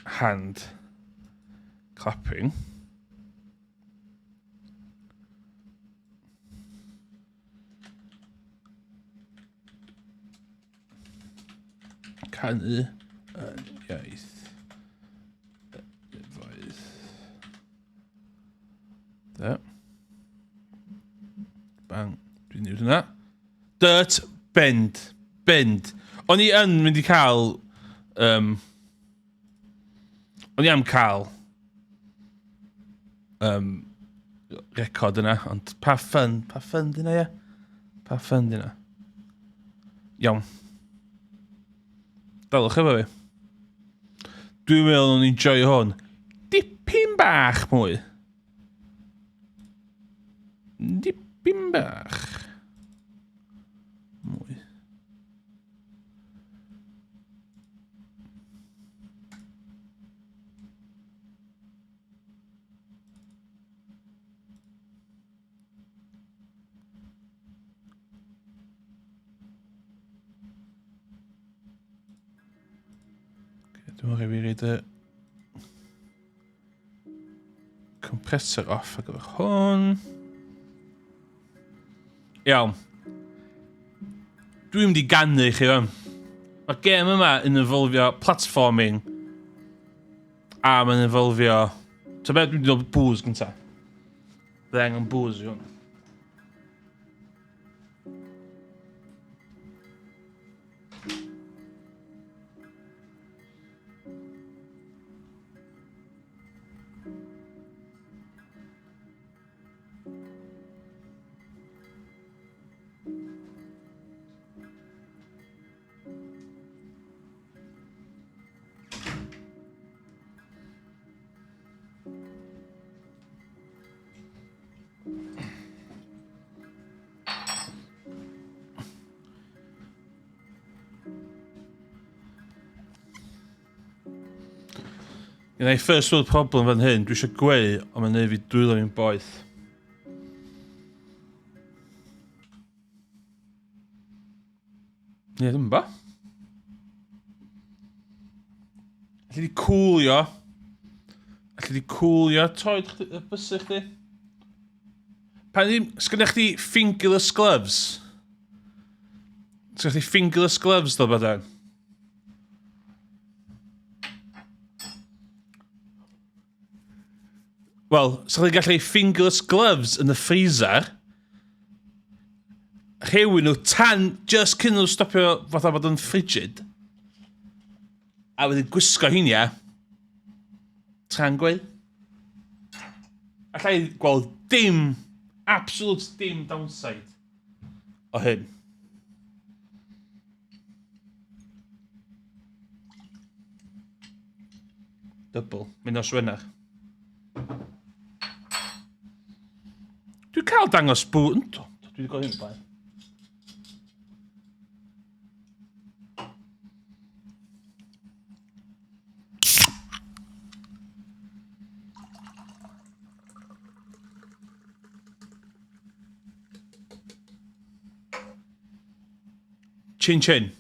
Hand clapping. Canu yn iaith nefoedd. Da. Bang. Dwi'n newid hwnna. Dirt, bend. Bend. O'n i yn mynd i cael... Um, o'n i am cael um, record yna, ond pa ffyn, pa ffyn dyna ie? Pa ffyn dyna? Iawn. Dalwch efo fi. Dwi'n meddwl o'n i'n joio hwn. Dipyn bach mwy. Dipyn bach mwy. Dwi'n meddwl fi reid y compressor off ar gyfer hwn. Iawn. Dwi'n mynd i ganu i chi fan. Mae'r gêm yma yn involfio platforming a mae'n involfio... So beth dwi'n dod booze gynta. Bydd angen booze i hwn. Gwna i first world problem fan hyn, dwi eisiau gweu, ond mae'n neud fi dwylo fi'n boeth. Ie, ddim ba. Alli di cwlio. Alli di cwlio toed chdi, y bysau chdi. Pan ddim, sgynna chdi fingerless gloves? Sgynna chdi fingerless gloves ddo, badan? Wel, sa chdi'n gallu fingerless gloves yn y freezer, rhewi nhw tan just cyn nhw stopio fatha bod yn frigid, a wedyn gwisgo heinia, tra'n gweud. Alla i gweld dim, absolute dim downside o hyn. Double. Mynd nos Wener. Dwi'n cael dangos bw... Ynddo, dwi wedi gweld hyn blaen. Chin chin.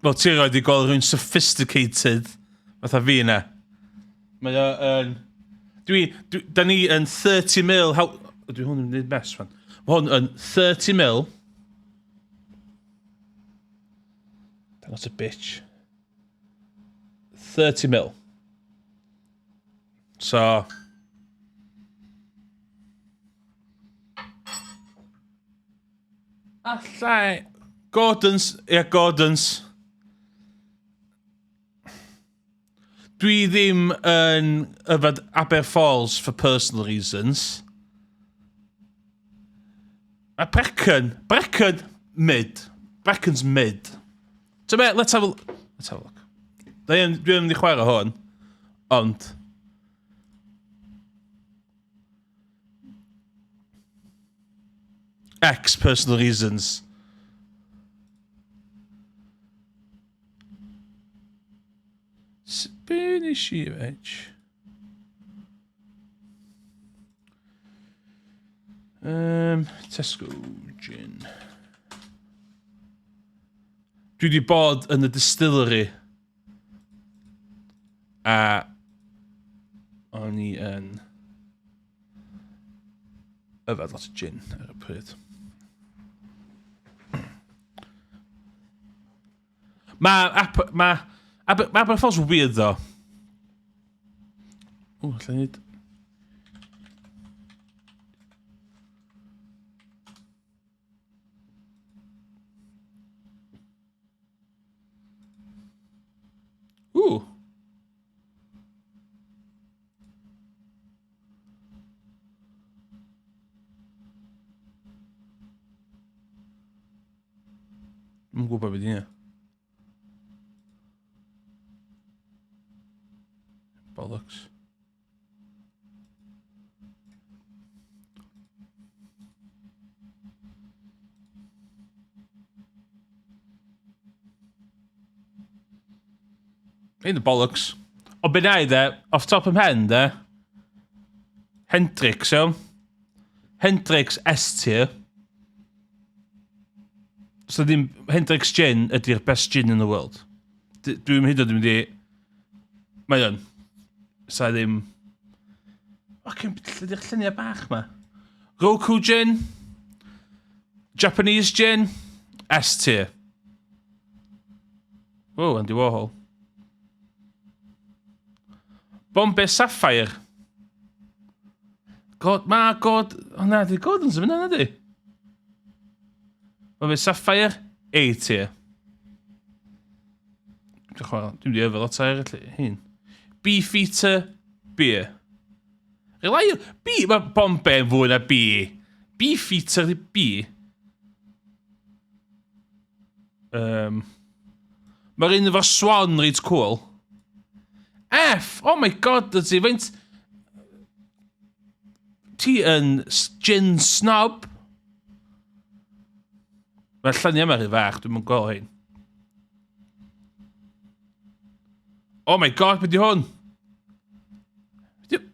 Wel, ti roed i gweld rhywun sophisticated fatha fi yna. Mae o yn... Dwi, dwi, da ni yn 30 mil... How, dwi hwn yn gwneud mess, fan. Mae hwn yn 30 mil. That's a bitch. 30 mil. So... Allai... Gordon's... Ie, yeah, Gordon's. Dwi ddim yn yfed Aber Falls for personal reasons. Mae Brecon... Brecon mid. Brecon's mid. So be, let's have a, let's have a look. Dwi'n dwi mynd i chwarae hwn, ond... X personal reasons. Be nes i, Rich? Um, Tesco gin. Dwi wedi bod yn y distillery. A o'n i yn yfed lot o gin ar y pryd. Mae Ap... Mae... Aber, mae Aberfalls weird ddo. O, allai nid... Ww. Dwi'n gwybod beth yna. Bollocks. In the bollocks. O be na i dde, off top of mhen de, Hendrix, iawn. Hendrix S tier. So ddim, Hendrix Gin ydy'r best gin in the world. Dwi'n hyd yn oed mynd i... Mae o'n. Sa ddim... Fucking, lle di'r lluniau bach ma? Roku Gin. Japanese Gin. S tier. Whoa, Andy Warhol. Bombay Sapphire. God, ma God... O na, di Gordon's yn mynd na, di? Bombay Sapphire, A tier. Dwi'n chwarae, dwi'n di yfed lot o eraill hyn. Beefeater beer. Reliable. B, mae Bombay yn fwy na B. Beefeater di B. Um, Mae'r un efo swan reit cool. F! Oh my god, ydy, faint... Ti yn gin snob? Mae'r lluniau yma rhy fach, dwi'n mynd gweld hyn. Oh my god, beth di hwn?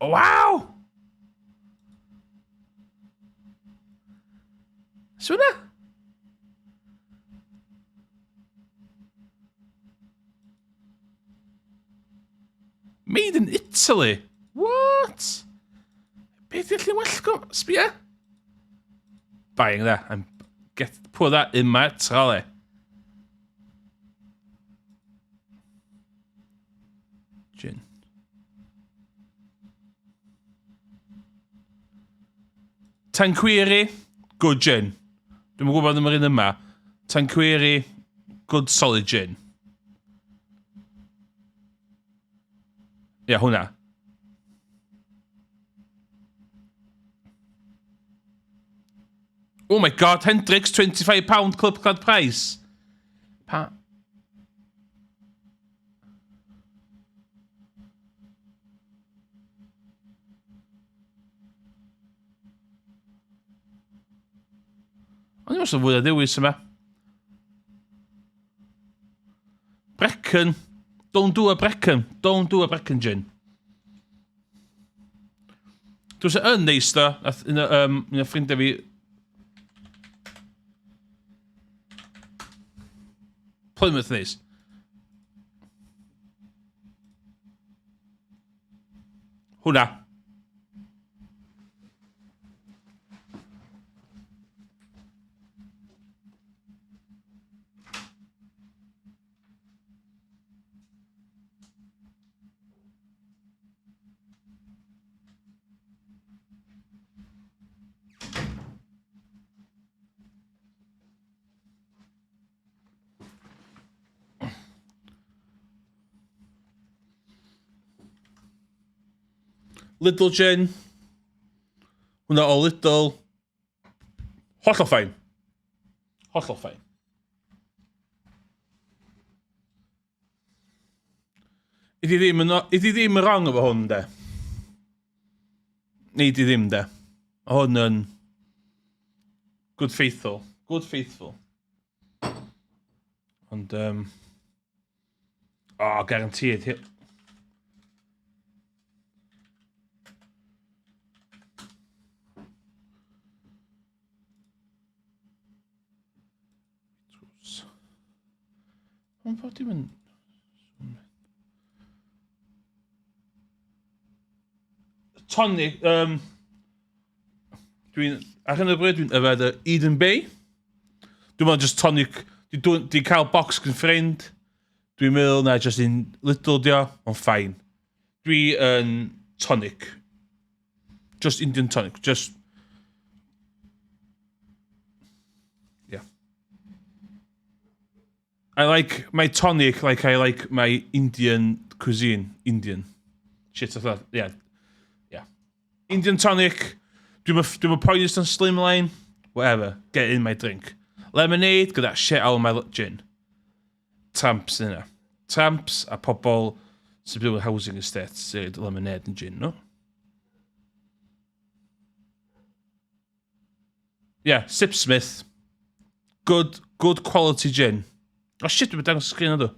Oh, wow! Swn hwnna? Made in Italy? What? Be di'r llun wallgo? Sbia? Buying that. I'm get put that in my trolley. Gin. Tanqueray, good gin. Dwi'n gwybod am yr un yma. Tanqueray, good solid gin. Ia, yeah, hwnna. Oh my god, Hendrix, £25 club clad price. Pa... O'n i'n meddwl fwy o ddewis yma. Brecon. Don't do a Brecon. Don't do a Brecon gin. Dwi'n sy'n yn neis da. Nath un o, um, un o ffrindiau fi... Plymouth neis. Hwna. Lidl Gin. Hwna o Lidl. Hollol ffain. Hollol ffain. Ydy ddim yn, ydy ddim yn wrong efo hwn, de. Neu di ddim, de. Mae hwn yn good faithful. Good faithful. Ond, um, oh, guaranteed. Mae'n bod dim yn... Tonic, um, dwi'n, ar hyn o bryd dwi'n yfed y Eden Bay. Dwi'n meddwl just tonic, dwi'n dwi, dwi cael box gan ffrind. Dwi'n meddwl na just un little dio, ond fine. Dwi yn tonic. Just Indian tonic, just... Yeah. I like my tonic like I like my Indian cuisine. Indian. Shit, I thought, yeah. Yeah. Indian tonic. Dwi'n dwi poeni os slimline. Whatever. Get in my drink. Lemonade, get that shit out of my gin. Tramps yna. Tramps a pobl sy'n byw yn housing estates sy'n lemonade yn gin, no? Yeah, Sipsmith. Good, good quality gin. Oh shit, dwi'n dangos sgrin ydw.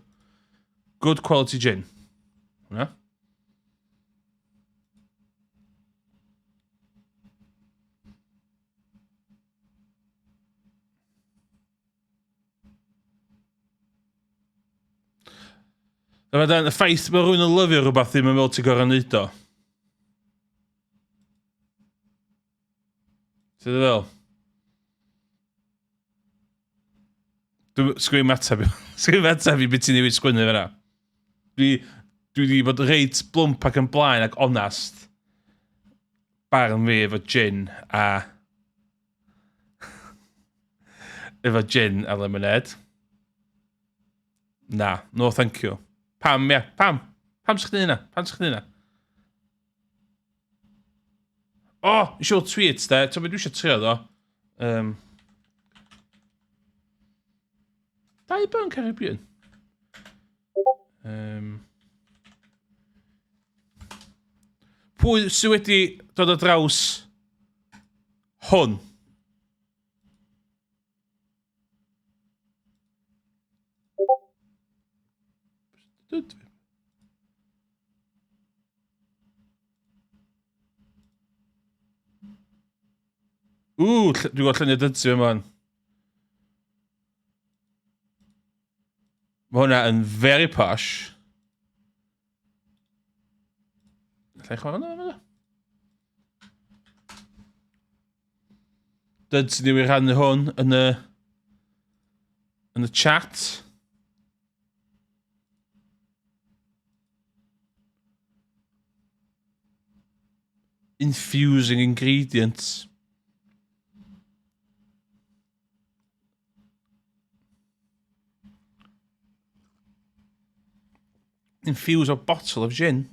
Good quality gin. Hwna. A mae dan, y ffaith bod rhywun yn lyfio rhywbeth ddim yn meddwl ti'n gorau neud o. Ti'n fel? Dwi'n sgwyn mateb i... Sgwyn mateb i beth ti'n newid sgwynnu fyna. Dwi, dwi wedi bod reit blwmp ac yn blaen ac onast. Barn fi efo gin a Efo gin a lemonade. Na, no thank you. Pam, ia, pam? Pam sa'ch chdi hynna? Pam sa'ch chdi hynna? O, oh, eisiau tweet, de. Ti'n beth dwi eisiau trio, ddo. Um, Dau Burn Caribbean. Um, pwy sydd wedi dod o draws hwn? Ww, dwi'n gweld lluniau dydsi yma. Mae hwnna yn very posh. Alla i chwarae hwnna? Yma? Dyd ni wedi rhannu hwn yn y yn y chat. Infusing ingredients. Infuse a bottle of gin.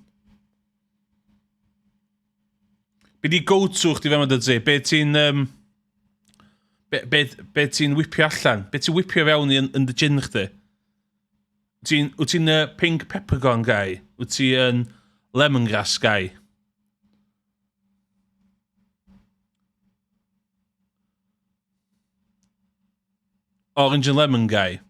Be di go-to chdi fel yma, Be ti'n... Um, be, be, be ti'n whipio allan? Be ti'n whipio fewn i yn, yn dy gin chdi? Ti'n, wyt ti'n uh, pink peppercorn guy? Wyt ti yn lemongrass guy? Orange and lemon guy.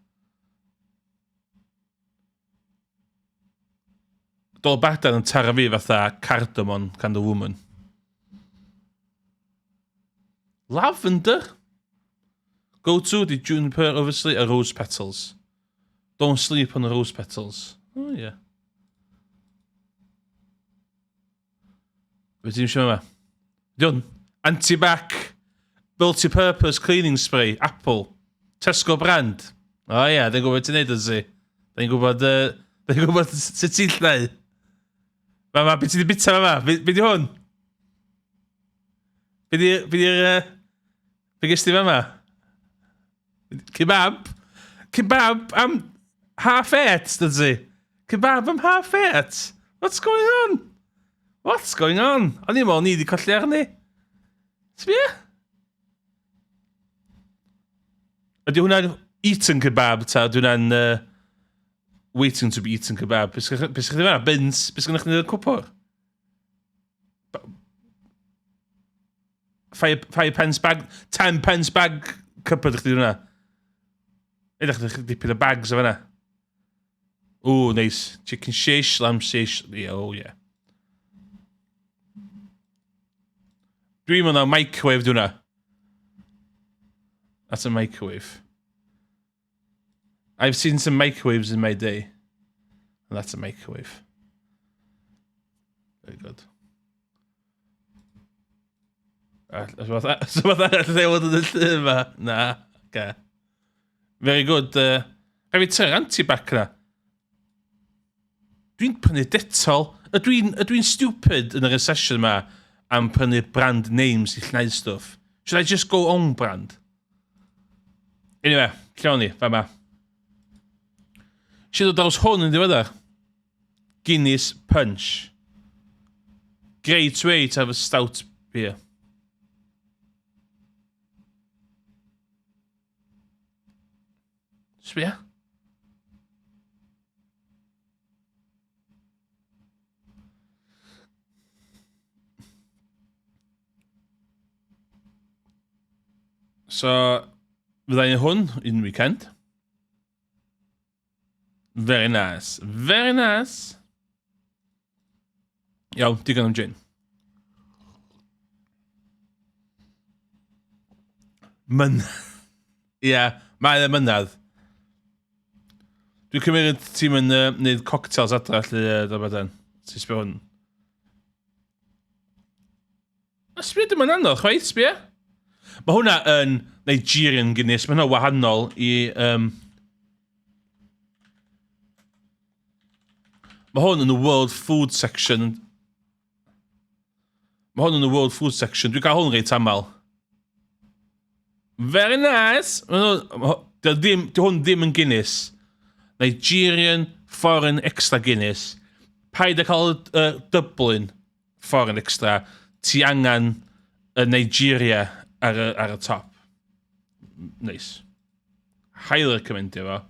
Dol Badan yn taro fi fatha cardamom kind of woman. Lavender? Go to the juniper, obviously, a rose petals. Don't sleep on the rose petals. Oh, yeah. Be ti'n eisiau yma? Diwn. Anti-bac. Multi-purpose cleaning spray. Apple. Tesco brand. O oh, ie, yeah, dwi'n gwybod ti'n neud yn si. Dwi'n gwybod, uh, dwi'n gwybod sut ti'n llnau. Mama, beth ti wedi bita mama? Be, be di hwn? Be di, be di'r... Uh, be gest ti fama? Kebab? Kebab am half eight, does he? Kebab am half eight? What's going on? What's going on? O'n i'n meddwl ni wedi colli arni. Sbia? Ydy hwnna'n eaten kebab ta? Ydy hwnna'n uh, waiting to be eaten kebab? Beth sgynnoch chi fan'na? Bins? Beth sgynnoch chi'n cwpwr? 5 pence bag, 10 pence bag cupboard chdi hwnna. Edrych chdi dipyn o bags o fanna. Ooh, nice. Chicken shish, lamb shish. Yeah, oh yeah. Dwi'n meddwl na microwave di hwnna. That's a microwave. I've seen some microwaves in my day. And that's a microwave. Very good. So fath arall lle fod yn y llun yma? Na, oce. Very good. Rhaid fi tyr'r anti-bac na. Dwi'n prynu Dettol. Ydw i'n ydw i'n stupid yn y recession yma am prynu brand names i llnau stwff? Should I just go own brand? Anyway, lle o'n i? Fa ma. Eisiau dod draws hwn yn ddiweddar. Guinness Punch. Great way to have a stout beer. Sbia. So, fydda i'n hwn un weekend. Very nice. Very nice. Iawn, digon am gin. Myn... Ie, yeah, mae e mynadd. Dwi'n cymryd ti'n mynd wneud cocktails adra lle dyma den. Ti'n sbio hwn. A sbio dim yn anodd chwaith, sbio. Mae hwnna yn Nigerian Guinness, mae hwnna wahanol i... Um... Mae hwn yn y World Food Section. Mae hwn yn y World Food Section. Dwi'n cael hwn reit aml. Very nice. Di ddim, di hwn ddim yn Guinness. Nigerian Foreign Extra Guinness. Paid â cael Dublin Foreign Extra. Ti angen y Nigeria ar y, ar y top. Nice. Highly recommendio fo.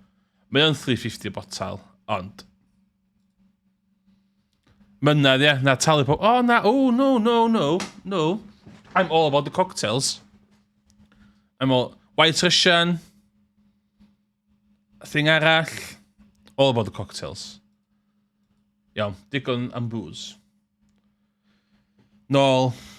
Mae o'n 350 botal, ond... Mynadd, ie. Na, talu pob... Oh, na, oh, no, no, no, no. I'm all about the cocktails. I'm all... White Russian. Thing arall. All about the cocktails. Iawn, digon am booze. Nôl.